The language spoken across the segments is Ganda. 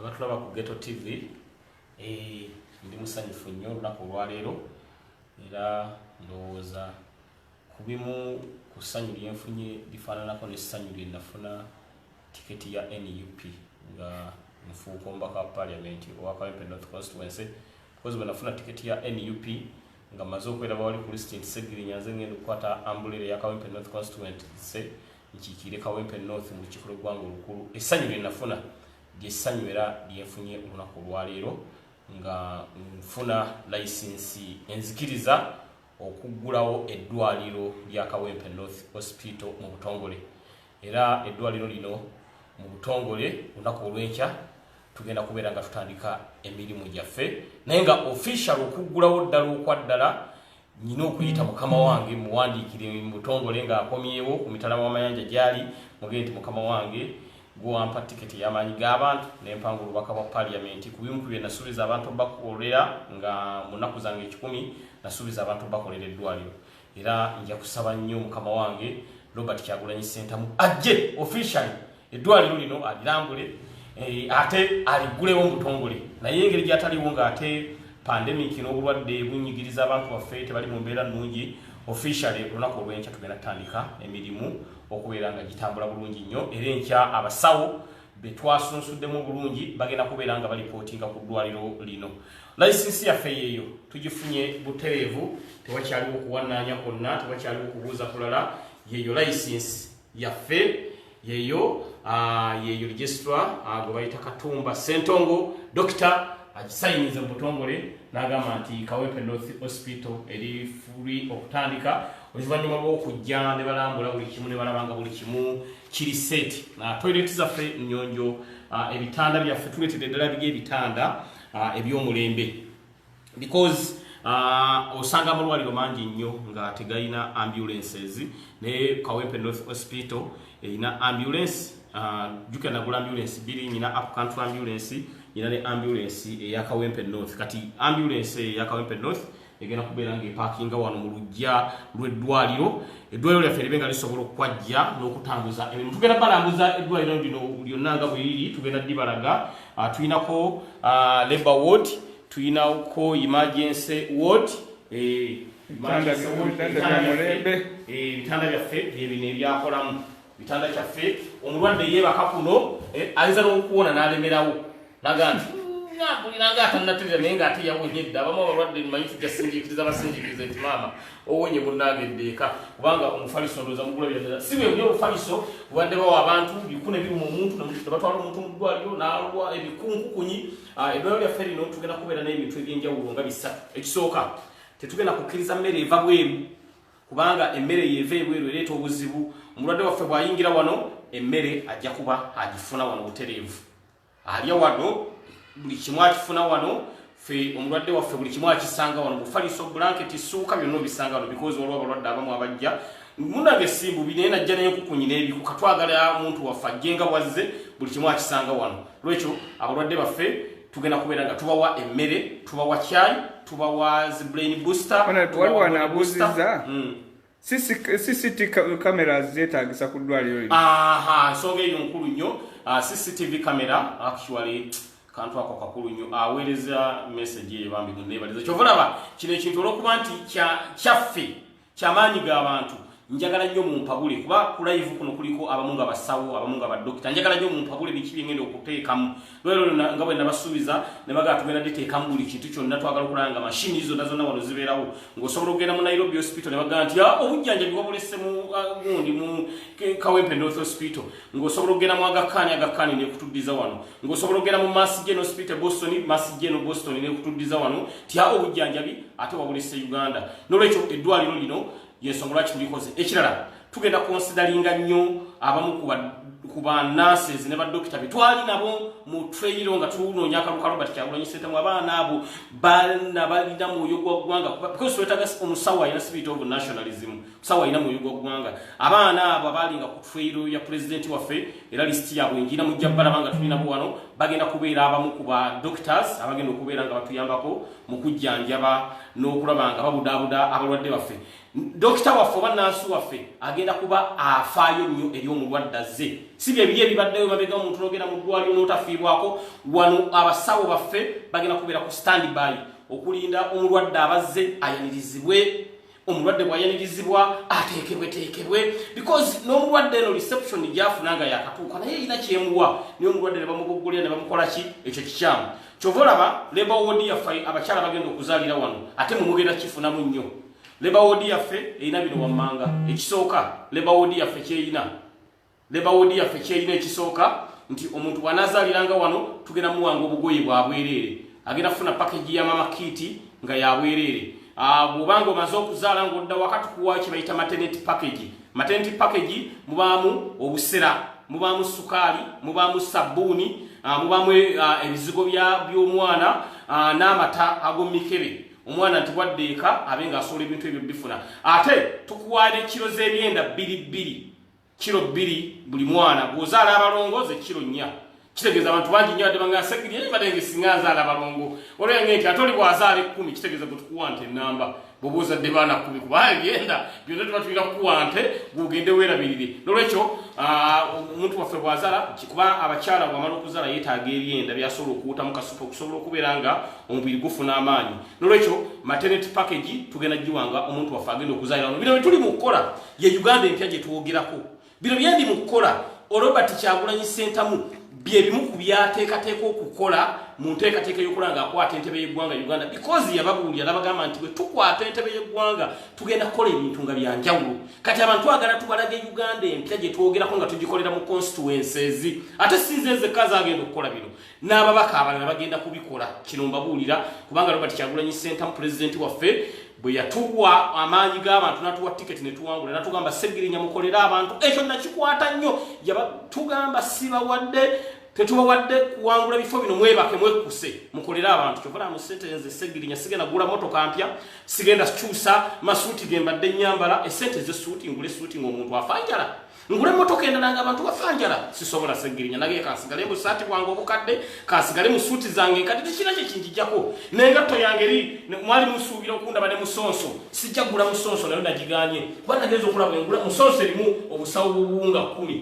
Abatulaba ku Ghetto TV, ndi musanyufu nnyo olunaku olwaleero, era ndowooza ku bimu ku ssanyu lyenfunye lifaananako n'essanyu lye nafuna tiketi ya NUP nga nfuuka omubaka wa Parliament owa Kawempe North Constituency, because bwe nafuna tiketi ya NUP nga maze okweraba wali ku lisiti nti Segirinya nze ngenda okukwata umbrella eya Kawempe North Constituency, nkiikire Kawempe North mu lukiiko lw'eggwanga olukulu, essanyu lye nafuna lyessanyu era lyenfunye olunaku olwaleero nga nfuna layisinsi enzikiriza okuggulawo eddwaliro lya Kawempe North Hospital mu butongole. Era eddwaliro lino mu butongole, olunaku olw'enkya tugenda kubeera nga tutandika emirimu gyaffe, naye nga official okuggulawo ddala okwa ddala nyina okuyita mukama wange, muwandiikire mu butongole ng'akomyewo ku mitala w'amayanja gyali, mugende nti, "Mukama wange, gwewampa tiketi y'amaanyi g'abantu nempanga olubaka bwa Paliamenti, ku bimu ku bye nasuubiza abantu bakolera nga mu nnaku zange 100, nasuubiza abantu bakolera eddwaliro. Era nja kusaba nnyo mukama wange Robert Kyagulanyi Sentamu ajje officially eddwaliro lino alirambule, ate aliggulewo mu butongole." Naye engeri gyataliwo ng'ate pandemic n'obulwadde bunyigiriza abantu baffe, tebali mu mbeera nnungi, officially olunaku olw'enkya tugenda tutandika emirimu okubeera nga gitambula bulungi nnyo. Era enkya abasawo betwasunsuddemu obulungi bagenda kubeera nga balipootinga ku ddwaliro lino. Layisinsi yaffe yeeyo tugifunye butereevu, tewakyaliwo kuwannaanya kwonna, tewakyaliwo kubuuza kulala. Yeeyo layisinsi yaffe yeeyo, yeeyo registrar gwe bayita Katumba Sentongo Dokita agisayinize mu butongole n'agamba nti Kawempe North Hospital eri free okutandika, oluvannyuma lw'okujja ne balambula buli kimu ne balaba nga buli kimu kiri set. Toilet zaffe nnyonjo, ebitanda byaffe tuleetedde ddala biri ebitanda eby'omulembe, because osanga amalwaliro mangi nnyo nga tegalina ambulances, naye Kawempe North Hospital erina ambulance. Jjukira nagula ambulance bbiri, nyina up country ambulance, nyina ne ambulance eya Kawempe North. Kati ambulance eya Kawempe North egenda kubeera ng'epaakinga wano mu luggya lw'eddwaliro, eddwaliro lyaffe libe nga lisobola okukwajja n'okutambuza emirimu. Tugenda balambuza eddwaliro lino lyonna nga bwe liri, tugenda dibalaga. Tulinako labor ward, tulinako emergency ward, Ebitanda bya mulembe. Ebitanda byaffe byebino ebyakolamu. Bitanda kyaffe omulwadde yeebaka kuno, ayinza n'okuwona n'alemerawo naga nti mpulira atannatirira, naye ng'ate yawonye dda. Abamu abalwadde manyi tujja sinjiikiriza, basinjiikiriza nti, "Maama, owonye munnange, eddeeka," kubanga omufaliso ndowooza mugulabira ddala si bwe buli obufaliso bubadde bawa abantu bikune biruma omuntu ne batwala omuntu mu ddwaliro n'alwa ebikunkukunyi. Eddwaliro lyaffe lino tugenda kubeera n'ebintu ebyenjawulo nga bisatu. Ekisooka, tetugenda kukkiriza mmere eva bweru, kubanga emmere yeva ebweru ereeta obuzibu. Omulwadde waffe bw'ayingira wano, emmere ajja kuba agifuna wano butereevu, alya wano, buli kimu akifuna wano. Fe omulwadde waffe buli kimu akisanga wano, mufaliso, blanketi, suuka, byonna obisanga wano, because waliwo abalwadde abamu abajja, "Munange simbubi," naye najja n'enkukunyi n'ebikuka. Twagala muntu waffe ajje nga bwazze buli kimu akisanga wano. Lwekyo abalwadde baffe tugenda kubeera nga tubawa emmere, tubawa kyayi, tubawa zi brain booster. Waliwo wano abuuzizza, CCTV cameras zeetagisa ku ddwaliro lino? Aha, ensonga eyo nkulu nnyo. CCTV camera, actually kantu ako kakulu nnyo. Aweereza message eyo bambi muneebaliza. Kyova olaba kino ekintu olwokuba nti kyaffe, kyamaanyi g'abantu, njagala nnyo mumpabule, kuba ku live kuno kuliko abamu nga basawo, abamu nga badokita. Njagala nnyo mumpabule biki byengenda okuteekamu lwero nga bwe nabasuubiza ne bagala tugenda diteekamu buli kintu kyonna. Twagala okulaba nga mashini zonna zonna wano zibeerawo, ng'osobola okugenda mu Nairobi Hospital ne bagamba nti, "Ah, obujjanjabi wabulese mu gundi mu Kawempe North Hospital," ng'osobola okugenda mu Aga Khan, Aga Khan nekutuddiza wano, ng'osobola okugenda mu Mass General Hospital Boston, Mass General Boston nekutuddiza wano ti, "Ah, obujjanjabi ate wabulese Uganda." Nolwekyo eddwaliro lino yensonga lwaki tulikoze. Ekirala, tugenda consideringa nnyo abamu ku ba nurses ne badokita betwali nabo mu trail nga tunoonya akalulu ka Robert Kyagulanyi Ssentamu. Abaana abo bana balina mwoyo gwa ggwanga, because twetaaga omusawo alina spirit of nationalism, musawo alina mwoyo gwa ggwanga. Abaana abo abalinga ku trail ya pulezidenti waffe, era lisiti yaabwe njina, mujja balaba nga tuli nabo wano. Bagenda kubeera abamu ku ba doctors abagenda okubeera nga batuyambako mu kujjanjaba n'okulaba nga babudaabuda abalwadde baffe. Dokita waffe oba nansi waffe agenda kuba afaayo nnyo eri omulwadde azze. Si bye biri ebibaddeyo mabega, omuntu n'ogenda mu ddwaliro n'otafiibwako. Wano abasawo baffe bagenda kubeera ku standby okulinda omulwadde abazze ayanirizibwe. Omulwadde bw'ayanirizibwa ateekebweteekebwe, because n'omulwadde eno reception gyafuna nga yakatuuka naye erina kyemuwa, naye omulwadde ne bamugoggolera ne bamukola ki, ekyo kikyamu. Kyova olaba labour ward yaffe, abakyala bagenda okuzaalira wano ate mumugenda kifunamu nnyo. Labour ward yaffe erina bino wammanga. Ekisooka, labour ward yaffe kyeyina, labour ward yaffe kyeyina ekisooka nti omuntu bw'anaazaaliranga wano tugenda muwanga obugoye bwa bwereere, agenda kufuna package ya mama kit nga ya bwereere. Bw'obanga omaze okuzaala ng'odda waka, tukuwa kye bayita maternity package. Maternity package mubaamu obusera, mubaamu sukaali, mubaamu sabbuuni, mubaamu ebizigo by'omwana n'amata ag'omumikebe, omwana nti bwadde eka abe ng'asobola ebintu ebyo bifuna. Ate tukuwa ekiro z'ebyenda bbiri bbiri, kiro 2 buli mwana. Bw'ozaala abalongo ze kiro 4. Kitegeeza abantu bangi nnyo adde banga Segiri badde singa nzaala abalongo olwenge nti ate oli bw'azaala 10, kitegeeza gwe tukuwa nte ennamba bw'oba ozadde baana 10, kuba ebyenda byonna tuba tulina kukuwa nte gwogende weerabirire. Nolwekyo omuntu waffe bw'azaala, kuba abakyala bw'amala okuzaala yeetaaga ebyenda byasobola okuwutamu kasupu okusobola okubeera nga omubiri gufuna amaanyi. Nolwekyo maternity package tugenda giwanga omuntu waffe agenda okuzaalira wano. Bino bye tuli mu kukola ye Uganda empya gye twogerako. Bino byendi mu kukola, Robert Kyagulanyi Ssentamu bye bimu ku byateekateeka okukola mu nteekateeka y'okulaba ng'akwata entebe y'eggwanga Uganda, because yababuulira n'abagamba nti bwe tukwata entebe y'eggwanga tugenda kukola ebintu nga byanjawulo. Kati abantu agala tubalage Uganda empya gye twogerako nga tugikolera mu constituencies. Ate si nze nzekka zaagenda okukola bino, n'ababaka abalala bagenda kubikola. Kino mbabuulira kubanga Robert Kyagulanyi Ssentamu pulezidenti waffe bwe yatuwa amaanyi g'abantu n'atuwa tiketi ne tuwangula, n'atugamba Ssegirinya mukolere abantu, ekyo nakikwata nnyo. Tugamba sibawadde, tetubawadde kuwangula bifo bino mwebake mwekkuse, mukolere abantu. Kyova mu ssente nze Ssegirinya sigenda kugula motoka mpya, sigenda kukyusa masuuti ge mbadde nnyambala. Essente z'essuuti ngule essuuti ng'omuntu afa njala, ngule emmotoka endala nga abantu bafa njala? Sisobola Ssegirinya. Nage kansigale mu saati bwange obukadde, kansigale mu suuti zange enkadde, tekirina kye kinjijjako n'engatto yange eri. Mwali musuubira okundaba ne musonso, sijja kugula musonso, nayo nagiganye kuba nagenza okulaba engula musonso erimu obusawo bw'obuwunga 10.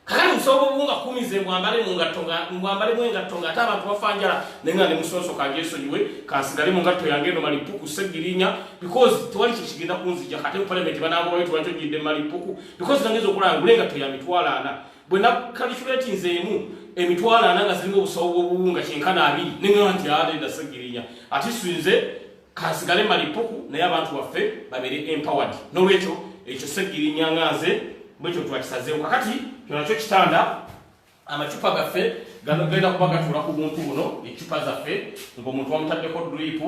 Kakati obusawo bw'obuwunga 10 ze mwambale mu ngatto, nga mwambalemu engatto nga ate abantu bafa njala? Naye nga ne musonso kanjesonyiwe, kansigale mu ngatto yange eno malipuku Ssegirinya, because tewali kyekigenda kunzija. Kate mu palamenti banangobayo tulwaki ojjidde malipuku, because nagenza okulaba ngula engatto ya 400,000, bwe nakalculatinze emu 400,000 nga zirimu obusawo bw'obuwunga kyenkana 20, neŋŋamba nti alenda Ssegirinya, ate sinze kansigale malipuku, naye abantu baffe babeere empowered. N'olwekyo ekyo Ssegirinya nga nze bwekyo twakisazeewo. Kakati kyo nakyo kitanda, amacupa gaffe gano genda kuba gatuula ku buntu buno, ecupa zaffe ng'omuntu bamutaddeko drip.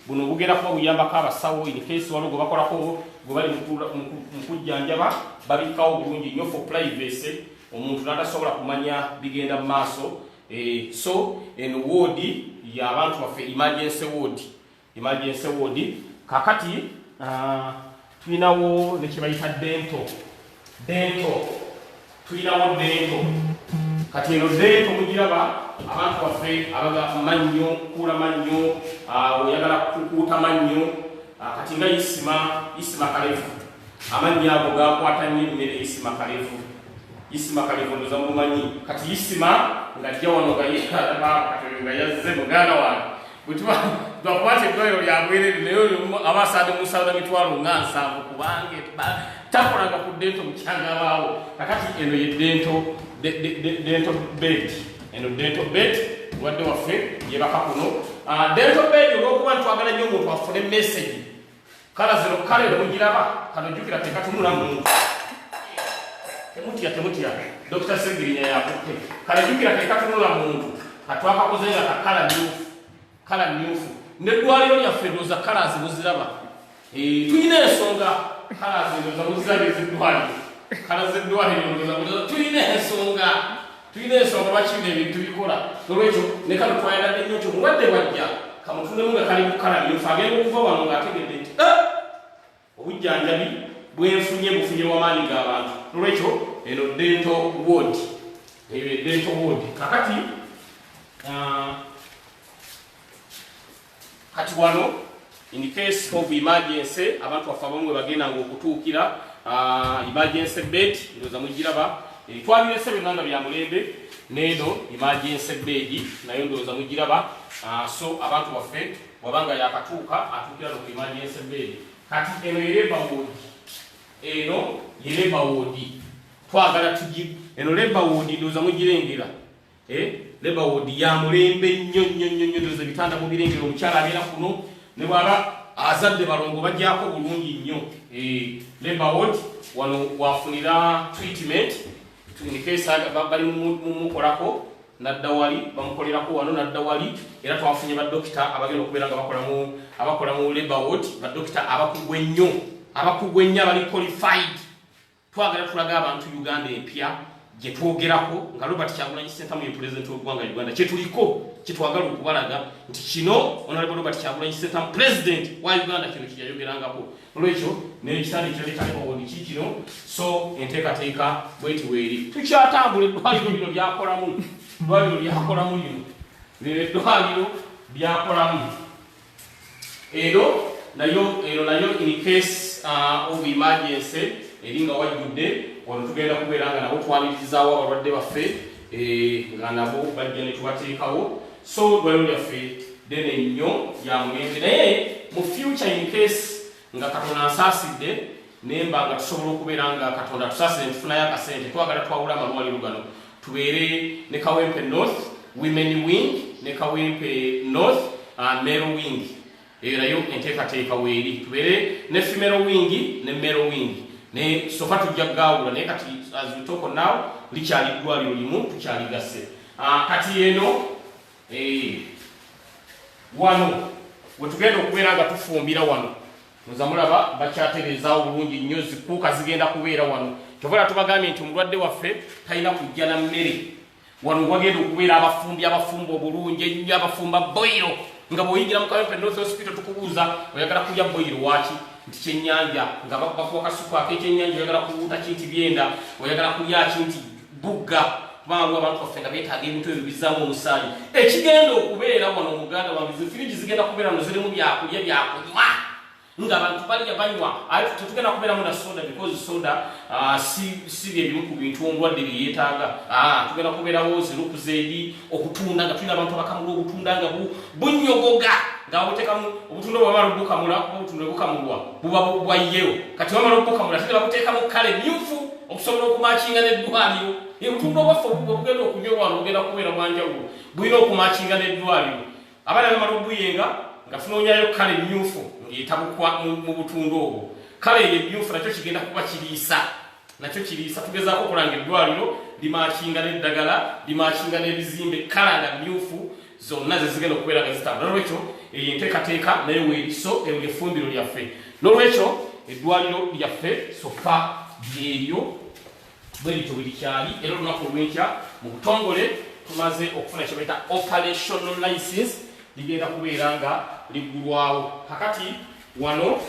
Buno bugenda kuba buyambako abasawo in case waliwo gwe bakolako gwe bali mu kujjanjaba, babikkawo bulungi nnyo for privacy, omuntu n'atasobola kumanya bigenda mu maaso. So eno ward y'abantu baffe, emergency ward, emergency ward. Kakati tulinawo nekyebayita dental, dental, tulinawo dental. Kati eno dental mugiraba, abantu baffe abaga mannyo, kuula mannyo, oyagala kukuuta mannyo. Kati nga Isima, Isima Kalevu, amannyo ago gakwata nnyo emmere. Isima Kalevu, Isima Kalevu ndoza mumanyi. Kati Isima ng'ajja wano nga kati oyo nga yazze muganda wange bwetuba twakwata eddwaliro lya bwerere, naye oyo aba asaadde musawo 700,000 kubanga takolanga ku dental mukyanga abaawo. Kakati eno ye dental, dental bed, eno dental bed mulwadde waffe yebaka kuno. Dental bed, olwokuba ntwagala nnyo omuntu afune message, kala zino kale mugiraba kano, jjukira tekatunula muntu. Temutya, temutya, Dr Segirinya yakutte. Kale jjukira tekatunula muntu, katwakakoze nga kakala myufu, kala myufu. Neddwaliro lyaffe ndowooza colours muziraba. Tulina ensonga, colours ndowooza muziraba ezeddwaliro, colour zeddwaliro ndowooza muziraba. Tulina ensonga, tulina ensonga lwaki bino ebintu bikola. Nolwekyo ne kano twayagadde nnyo nti omulwadde bwajja kamutunemu nga kali mu colour myufu, agenda okuva wano ng'ategedde nti "Eh, obujjanjabi bwenfunye bufunye wamaanyi g'abantu." Nolwekyo eno dental ward, eyo ye dental ward. Kakati kati wano In case of emergency, abantu baffe abamu we bagenda nga okutuukira, emergency bed ndowooza mugiraba. Twabirese byonna nga bya mulembe. Neeno emergency bed nayo ndowooza mugiraba. So abantu baffe bwabanga yakatuuka atuukira no ku emergency bed. Kati eno ye labour ward, eno ye labour ward twagala tugi. Eno labour ward ndowooza mugirengera. Labour ward ya mulembe nnyo nnyo nnyo nnyo. Ndowooza ebitanda mubirengera. Omukyala abeera kuno ne bwaba azadde, balongo bajjako bulungi nnyo. Labour ward wano wafunira treatment in case bali mumukolako, nadda wali bamukolerako wano, nadda wali. Era twafunye badokita abagenda okubeera nga abakola mu labour ward, badokita abakugu ennyo, abakugu ennyo, abali qualified. Twagala tulaga abantu Uganda empya gye twogerako nga Robert Kyagulanyi Ssentamu ye pulezidenti w'eggwanga Uganda. Kyetuliko kyetwagala okubalaga nti kino Honorable Robert Kyagulanyi Ssentamu, president wa Uganda, kino kyeyayogerangako. Olwekyo n'ekitanda ekirala ekya labour ward kikino. So enteekateeka bweti weeri, tukyatambula. Eddwaliro lino lyakolamu, eddwaliro lyakolamu lino, lino eddwaliro lyakolamu. Ero nayo, ero nayo in case of emergency eri nga wajjudde wano, tugenda kubeera nga nabo twaniririzaawo abalwadde baffe, nga nabo bajja ne tubateekawo. So ddwaliro lyaffe ddene nnyo, lya mulembe. Naye mu future, in case nga Katonda ansaasidde nemba nga tusobola okubeera nga Katonda atusaasire netufunayo akasente, twagala twawula amalwaliro gano, tubeere ne Kawempe North women wing ne Kawempe North male wing. Eyo nayo enteekateeka weeri, tubeere ne female wing ne male wing. Ne so far tujja kugawula, naye kati as we talk now likyali ddwaliro limu, tukyaligasse. Kati eno wano wetugenda okubeera nga tufumbira wano, muza mulaba bakyatereezaawo bulungi nnyo. Zikuuka zigenda kubeera wano. Kyovala tubagambye nti omulwadde waffe talina kujja na mmere. Wano wagenda okubeera abafumbi abafumba obulungi ennyo, abafumba boiro, nga bw'oyingira mu Kawempe North Hospital tukubuuza, oyagala kulya boiro waki? Nti kyennyanja, nga bakuwa kasupu ak'ekyennyanja. Oyagala kuwuuta ki? Nti byenda. Oyagala kulya ki? Nti bugga. Kubanga waliwo abantu baffe nga beetaaga ebintu ebyo bizaamu omusaayi. Ekigenda okubeera wano, omuganda wange, zifiriji zigenda kubeera no zirimu byakulya, byakunywa, nga abantu balya banywa. Ate tetugenda kubeeramu na soda, because soda si bye bimu ku bintu omulwadde bye yeetaaga. Tugenda kubeerawo zi Lucozade, obutunda, nga tulina abantu abakamula obutunda nga bunyogoga, nga babuteekamu obutunda. Bwebamala obukamula, kuba obutunda bukamulwa buba bwa yellow, kati bamala obukamula ate ne babuteekamu colour emyufu okusobola okumakinga n'eddwaliro. Obutunda obwaffe obugenda okunywa wano bugenda kubeera bwanjawulo, bulina okumakinga n'eddwaliro. Abaana bamala obuyenga nga tunoonyayo colour emyufu ng'etabukwa mu butunda obwo. Colour eyo emyufu nakyo kigenda kuba kiriisa, nakyo kiriisa. Tugezaako okulanga eddwaliro limakinga n'eddagala, limakinga n'ebizimbe, colour nga myufu zonna zezigenda okubeera nga zitambula. Nolwekyo eyo enteekateeka nayo weeriso. Eryo lyeffumbiro lyaffe. Nolwekyo eddwaliro lyaffe so far lyeryo bwe lityo bwe likyali. Era olunaku olw'enkya mu butongole tumaze okufuna kye bayita operational license, ligenda kubeera nga liggulwawo. Kakati wano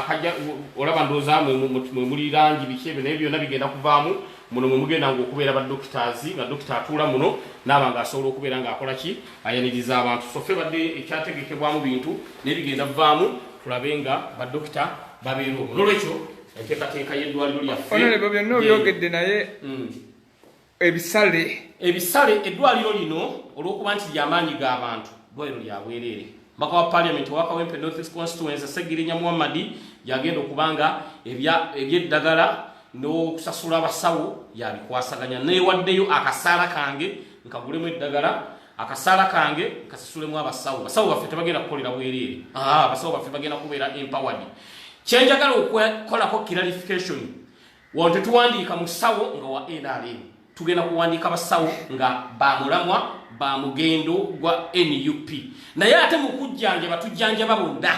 kajja olaba ndowooza mwe muli langi biki ebyo, naye byonna bigenda kuvaamu. Muno mwe mugenda nga okubeera ba doctors, nga dokita atuula muno naaba nga asobola okubeera ng'akola ki, ayaniriza abantu. So ffe badde ekyategekebwamu bintu naye bigenda vaamu, tulabe nga badokita babeera omwo. Nolwekyo enteekateeka y'eddwaliro lyaffe Honorable, byonna obyogedde, naye ebisale? Ebisale, eddwaliro lino olw'okuba nti lyamaanyi g'abantu, ddwaliro lya bwereere. Mbaka wa parliament owa Kawempe North Constituency, Segirinya Muhammadi, yagenda okuba nga ebyeddagala n'okusasula abasawo yabikwasaganya. Neewaddeyo akasaala kange nkagulemu eddagala, akasaala kange nkasasulemu abasawo. Basawo baffe tebagenda kukolera bwereere. Abasawo baffe bagenda kubeera empowered. Kyenjagala okukolako clarification wano, tetuwandiika musawo nga wa NRM. Tugenda kuwandiika basawo nga bamulamwa, bamugendo gwa NUP, naye ate mu kujjanjaba tujjanjaba bonna.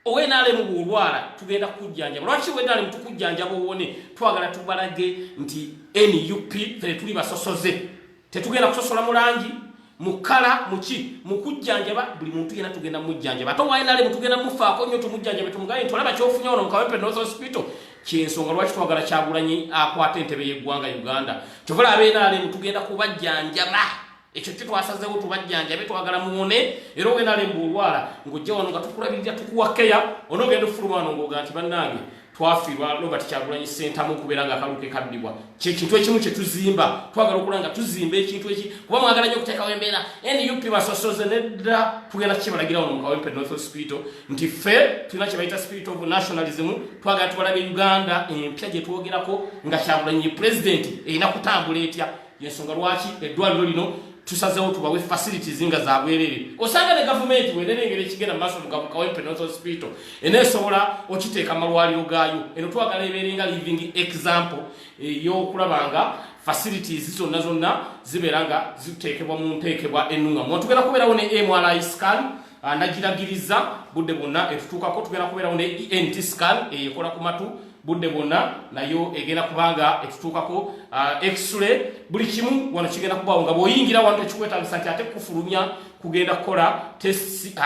Owa NRM bw'olwala tugenda kukujjanjaba. Lwaki owa NRM tukujjanjaba owone? Twagala tubalage nti NUP ffe tuli basosoze, tetugenda kusosola mu langi, mu colour, muki. Mu kujjanjaba buli muntu yenna tugenda mujjanjaba. Ate owa NRM tugenda mufaako nnyo, tumujjanjabe, tumugambe nti olaba kyofunye wano mu Kawempe North Hospital, kyensonga lwaki twagala Kyagulanyi akwata entebe y'eggwanga Uganda. Kyovala aba NRM tugenda kubajjanjaba. Ekyo kyo twasazeewo tubajjanjabe, twagala muwone. Era ogenda alemba olwala ng'ojja wano nga tukulabirira, tukuwa keya, onoogenda ofuluma wano ng'oga nti bannange, twafiirwa Robert Kyagulanyi Ssentamu okubeera nga akalulu ke kabbibwa. Kyekintu ekimu kye tuzimba, twagala okulaba nga tuzimba ekintu eki, kuba mwagala nnyo okuteekawo embeera NUP basosoze. Nedda, tugenda kukibalagira wano mu Kawempe North Hospital nti ffe tulina kye bayita spirit of nationalism. Twagala tubalabe Uganda empya gye twogerako nga Kyagulanyi president erina kutambula etya. Yensonga lwaki eddwaliro lino tusazeewo tubawe facilities nga zabwerere. Osanga ne gavumenti bwenerengera ekigenda mu maaso mu Kawempe North Hospital, eneesobola okiteeka malwaliro gaayo. Eno twagala ebeere nga living example ey'okulaba nga facilities zonna zonna zibeera nga ziteekebwa mu nteekebwa ennuŋŋamu. Tugenda kubeerawo ne MRI scan, nagiragiriza budde bwonna etutuukako. Tugenda kubeerawo ne ENT scan eyekola ku matu, budde bwonna nayo egenda kubanga etutuukako. X-ray, buli kimu wano kigenda kubaawo nga bw'oyingira wano tekikwetagisa nti ate kufulumya kugenda kukola test.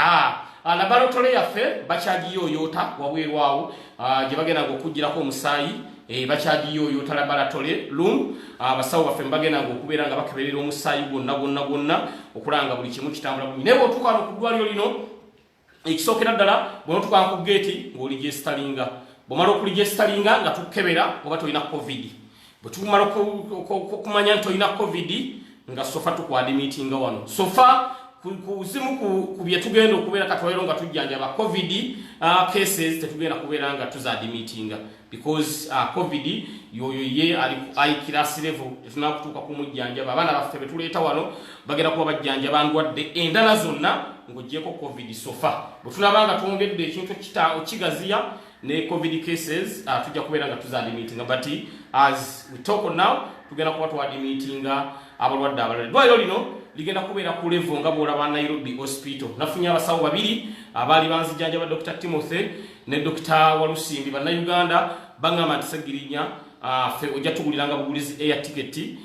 Laboratory yaffe bakyagiyooyoota wabweru awo, gye bagenda nga okugirako omusaayi, bakyagiyooyoota laboratory room. Abasawo baffe mbagenda nga okubeera nga bakeberera omusaayi gwonna gwonna gwonna okulaba nga buli kimu kitambula bulungi. Naye bw'otuuka wano ku ddwaliro lino, ekisookera ddala, bw'otuuka ku geeti ng'oregisteringa, bw'omala okuregisteringa nga tukebera oba tolina COVID. Bwe tumala okumanya nti olina COVID, nga so far tukwadmittinga wano. So far ku zimu ku bye tugenda okubeera katwaliro nga tujjanjaba COVID cases, tetugenda kubeera nga tuzadmittinga because COVID yoyo ye ali ku high class level, tetunaba kutuuka kumujjanjaba. Abaana baffe betuleeta wano bagenda kuba bajjanjaba ndwadde endala zonna ng'oggyeko COVID. So far bwe tunaba nga twongedde ekintu okigaziya ne COVID cases, tujja kubeera nga tuzadmittinga, but as we talk now tugenda kuba twadmittinga abalwadde abalala. Eddwaliro lino ligenda kubeera ku level nga bw'olaba Nairobi Hospital. Nafunye abasawo babiri abaali banzijanjaba, Dr Timothy ne Dr Walusimbi, Bannayuganda. Baŋŋamba nti Segirinya, ffe ojja tuguliranga bugulizi air ticket,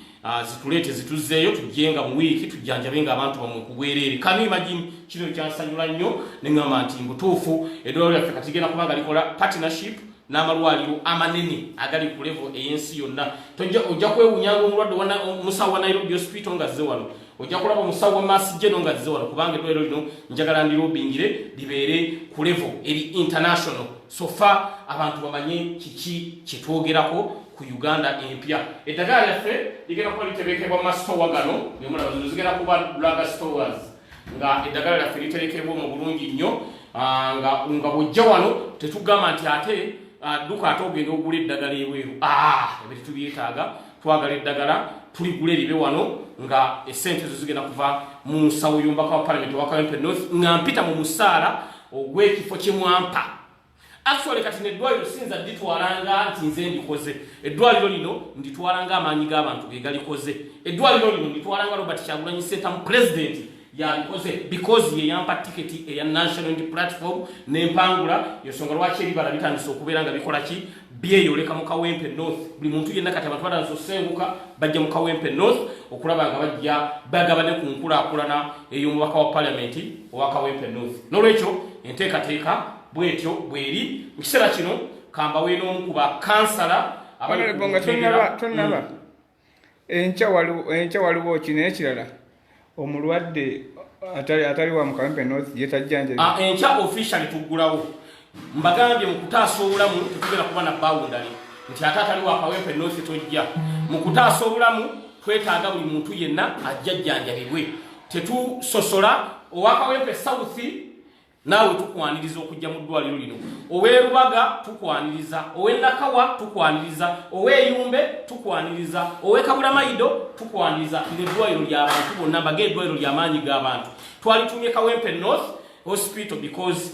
zituleete zituzzeeyo, tujjenga mu wiiki tujjanjabe nga abantu bamwe ku bwereere. Can you imagine? Kino kyansanyula nnyo ne ŋŋamba nti mbutuufu eddwaliro lyaffe kati ligenda kubanga likola partnership n'amalwaliro amanene agali ku level ey'ensi yonna. Tojja ojja kwewunyanga omulwadde omusawo wa Nairobi Hospital nga azze wano, ojja kulaba omusawo wa Mass General nga azze wano, kubanga eddwaliro lino njagala ndirobingire libeere ku level eri international. So far abantu bamanye kiki kyetwogerako ku Uganda empya. Eddagala lyaffe ligenda kuba literekebwa mu masitowa gano gemulaba, zino zigenda kuba drug stores nga eddagala lyaffe literekebwa mu bulungi nnyo. Nga bw'ojja wano tetugamba nti ate dduka ate ogenda ogula eddagala ebweru. Ebyo tetubyetaaga. Twagala eddagala tuligula eribe wano nga esente ezo zigenda kuva mu nsawo y'omubaka wa Parliament owa Kawempe North, nga mpita mu musaala ogw'ekifo kye mwampa. Actually kati neddwaliro siyinza nditwalanga nti nze ndikoze. Eddwaliro lino nditwalanga amaanyi g'abantu ge galikoze. Eddwaliro lino nditwalanga Robert Kyagulanyi Ssentamu president yalikoze, because ye yampa tiketi eya National Unity Platform nempangula. Ensonga lwaki ebibala bitandise okubeera nga bikola ki, byeyoleka mu Kawempe North. Buli muntu yenna kati abantu batandise osenguka bajja mu Kawempe North okulaba nga bajja bagabane ku nkulaakulana ey'omubaka wa Parliament owa Kawempe North. N'olwekyo enteekateeka bwetyo bweri mu kiseera kino. Kambawe n'omu ku bakansala abali ku Honorable, nga tonnaba. Enkya waliwo kino ekirala, omulwadde atali wa mu Kawempe North ye tajjanjabi? Enkya officially tuggulawo. Mbagambye, mu kutaasa obulamu tetugenda kuba na boundary nti ate atali wa Kawempe North tojja. Mu kutaasa obulamu twetaaga buli muntu yenna ajja ajjanjabibwe, tetusosola. Owa Kawempe South naawe tukwaniriza okujja mu ddwaliro lino, ow'erubaga tukwaniriza, ow'enakawa tukwaniriza, ow'eyumbe tukwaniriza, ow'ekabulamayido tukwaniriza. Lino eddwaliro ly'abantu bonna. Mbaga eddwaliro ly'amaanyi g'abantu. Twalitumye Kawempe North Hospital because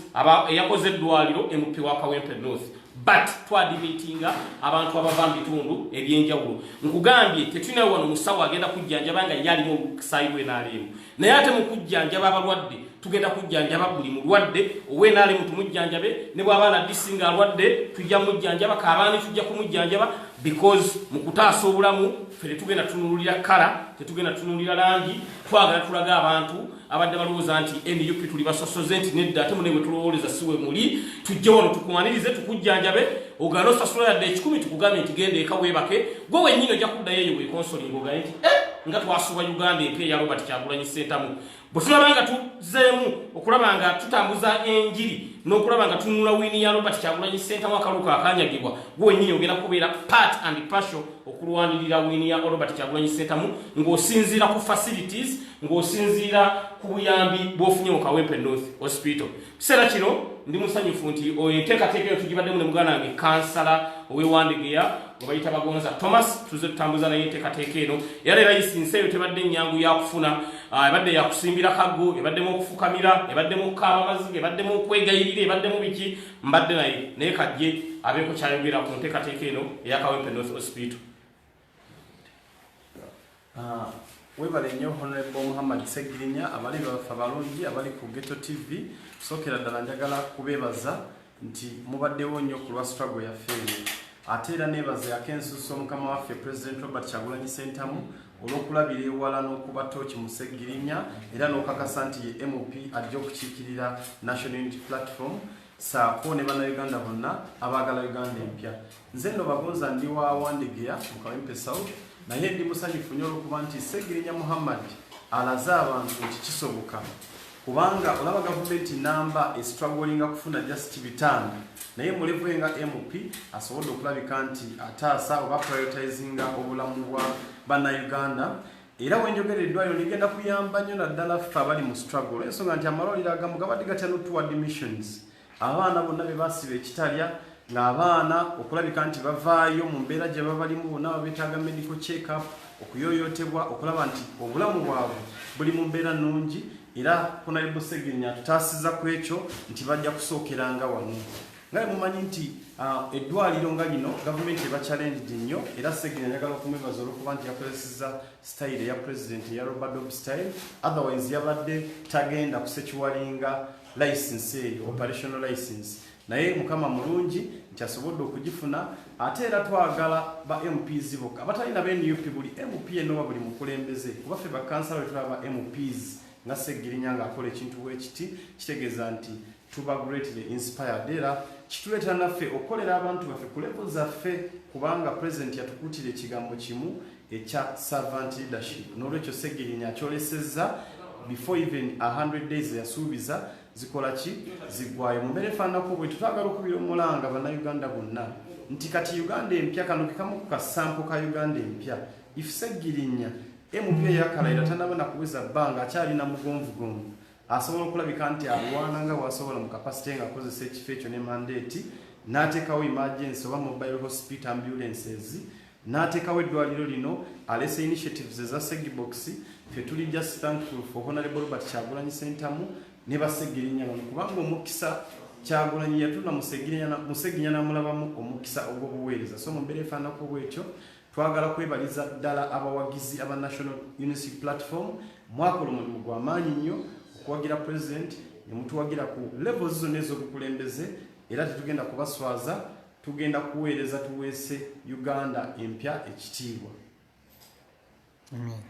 eyakoze eddwaliro MP wa Kawempe North, but twadmittinga abantu abava mu bitundu ebyenjawulo. Nkugambye, tetulina wano musawo agenda kujjanjaba nga ye alimu obukusaayi bw'NRM, naye ate mu kujjanjaba abalwadde tugenda kujjanjaba buli mulwadde. Ow'NRM tumujjanjabe, ne bw'aba RDC ng'alwadde tujja mujjanjaba, kabaani tujja kumujjanjaba, because mu kutaasa obulamu ffe tetugenda tunuulira colour, tetugenda tunuulira langi. Twagala tulaga abantu abadde balowooza nti NUP tuli basosoze nti nedda, ate mune bwe tulowooleza si we muli. Tujje wano tukwanirize, tukujjanjabe, ogale osasula yadde 100, tukugambe nti genda eka weebake. Gwe wennyini ojja kuddayo eyo weconsolinga ogambe nti eh, Nga twasuba Uganda empya eya Robert Kyagulanyi Ssentamu, bwe tulaba nga tuzeemu okulaba nga tutambuza enjiri n'okulaba nga tunula win ya Robert Kyagulanyi Ssentamu, akaluka akanyagibwa, gwe wennyini ogenda kubeera part and partial okulwanirira win ya Robert Kyagulanyi Ssentamu, ng'osinziira ku facilities, ng'osinziira ku buyambi bw'ofunye mu Kawempe North Hospital. Kiseera kino ndi musanyufu nti enteekateeka eyo tugibaddemu ne muganda wange kansala ow'ewandegeya gwe bayita Bagonza Thomas. Tuze tutambuza naye enteekateeka eno, era leero license eyo tebadde nnyangu yakufuna. Ebadde yakusimbira kaggo, ebaddemu okufukamira, ebaddemu okukaaba amaziga, ebaddemu okwegayirira, ebaddemu biki. Mbadde naye, naye kajje abeeko kyayogera ku nteekateeka eno eya Kawempe North Hospital. Webale nnyo Honorable Muhammad Segirinya. Abali baffe abalungi abali ku Ghetto TV, sookera ddala njagala kubeebaza nti mubaddewo nnyo ku lwa struggle yaffe eno. Ate era neebaza yakensusa omukama waffe President Robert Kyagulanyi Sentamu olw'okulabira ewala n'okuba tooki mu Segirinya, era n'okakasa nti ye MP ajja okukiikirira National Unity Platform saako ne Bannayuganda bonna abaagala Uganda empya. Nze nno Bagonza, ndi wa Wandegeya mu Kawempe South, naye ndi musanyufu nnyo olwokuba nti Segirinya Muhammad alaze abantu nti kisoboka, kubanga olaba gavumenti namba estrugglinga kufuna just 500, naye mu level nga MP asobodde okulabika nti ataasa oba prioritizinga obulamu bwa Bannayuganda. Era wenjogera, eddwaliro ligenda kuyamba nnyo naddala ffe abali mu struggle, ensonga nti amalwaliro agamu gabadde gatya notuwa admissions. Abaana bonna be basiba ekitalya, ng'abaana okulabika nti bavaayo mu mbeera gye babalimu, bonna babeetaaga medical check up, okuyoyotebwa, okulaba nti obulamu bwabwe buli mu mbeera nnungi. Era Honorable Segirinya atutaasiza ku ekyo nti bajja kusookeranga wano. Nga bwe mumanyi nti eddwaliro nga lino gavumenti eba challenged nnyo, era Segirinya njagala okumwebaza olwokuba nti yakozeseza style eya president eya rope-a-dope style. Otherwise yabadde tagenda kusecuringa license eyo, operational license, naye Mukama mulungi nti asobodde okugifuna. Ate era twagala ba MPs bokka abatalina ba NUP, buli MP yenna oba buli mukulembeze, kuba ffe bakansala bwe tulaba ba MPs nga Segirinya ng'akola ekintu bwekiti, kitegeeza nti tuba greatly inspired, era kituleetera naffe okukolera abantu baffe ku level zaffe, kubanga President yatukuutira ekigambo kimu ekya servant leadership. N'olwekyo Segirinya akyolesezza before even 100 days yasuubiza zikola ki ziggwayo. Mu mbeera efaananako bwe tutwagala okubira omulanga Bannayuganda bonna nti kati Uganda empya, kano ke kamu ku kasample ka Uganda empya. If Segirinya MP eyakalayira tanaba nakuweza bbanga, akyalina mugonvugonvu, asobola okulabika nti alwana nga bwasobola mu capacity nga akozesa ekifo ekyo ne mandate, n'ateekawo emergency oba mobile hospital ambulances, n'ateekawo eddwaliro lino, alese initiatives eza Segibox, ffe tuli just thankful for Honorable Robert Kyagulanyi Sentamu ne Basegirinya bano, kubanga omukisa Kyagulanyi yatula Musegirinya n'amulabamu omukisa ogw'obuweereza. So mu mbeera efaananako bwetyo, twagala kwebaliza ddala abawagizi aba National Unity Platform. Mwakola omulimu gw'amaanyi nnyo okuwagira President ne mutuwagira ku levels zonna ez'obukulembeze, era tetugenda kubaswaza, tugenda kuweereza tuweese Uganda empya ekitiibwa. Amen.